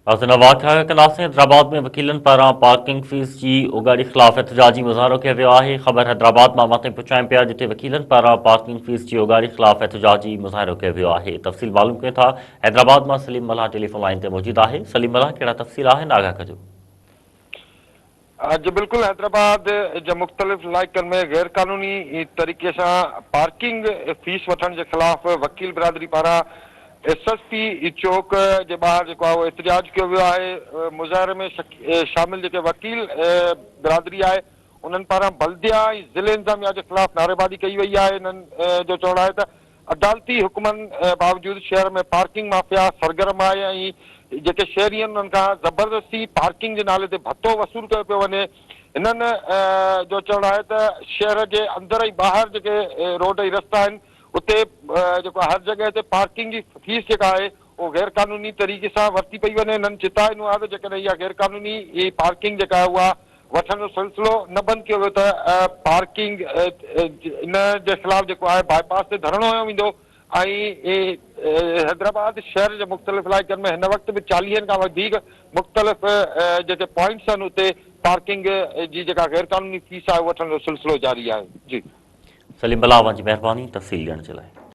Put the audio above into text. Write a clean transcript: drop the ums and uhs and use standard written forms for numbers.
ناظرين واقعا ڪنداسين حيدرآباد ۾ وڪيلن پاران پارڪنگ فيس جي اوڳاڙي خلاف احتجاجي مظاهرو ڪيو ويو آهي خبر حيدرآباد مان اوهان تائين پهچايون پيا جتي وڪيلن پاران پارڪنگ فيس جي اوڳاڙي خلاف احتجاجي مظاهرو ڪيو ويو آهي تفصيل معلوم ڪيون ٿا حيدرآباد مان سليم ملاح ٽيليفون لائين تي موجود آهي سليم ملاح ڪهڙا تفصيل آهن آگاهه ڪجو. جي بلڪل حيدرآباد جي مختلف علائقن ۾ غيرقانوني طريقي سان پارڪنگ فيس وٺڻ جي خلاف وڪيل برادري پاران ايس ايس پي چوڪ جي ٻاهر جيڪو آهي اهو احتجاج ڪيو ويو آهي مظاهري ۾ شامل جيڪي وڪيل برادري آهي انهن پاران بلديا ۽ ضلعي انتظاميا جي خلاف نعريبازي ڪئي وئي آهي انهن جو چوڻ آهي ته عدالتي حڪمن باوجود شهر ۾ پارڪنگ مافيا سرگرم آهي ۽ جيڪي شهري آهن انهن کان زبردستي پارڪنگ جي نالي تي ڀتو وصول ڪيو پيو وڃي. هنن جو چوڻ آهي ته شهر جي اندر ۽ ٻاهر جيڪي روڊ ۽ رستا آهن اتي جيڪو هر جڳهه تي پارڪنگ جي فيس جيڪا آهي اهو غير قانوني طريقي سان ورتي پئي وڃي. هنن چتاء ڏنو آهي ته جيڪڏهن اها غير قانوني پارڪنگ جيڪا آهي اها وٺڻ جو سلسلو نه بند ڪيو ويو ته پارڪنگ ان جي خلاف جيڪو آهي باء پاس تي ڌرڻو هنيو ويندو ۽ حيدرآباد شهر جي مختلف علائقن ۾ هن وقت به چاليهن کان وڌيڪ مختلف جيڪي پوائنٽس آهن اتي پارڪنگ جي جيڪا غير قانوني فيس آهي وٺڻ جو سلسلو جاري آهي جي. سليم بلا اوهان جي مهرباني تفصيل ڏيڻ جي لاء.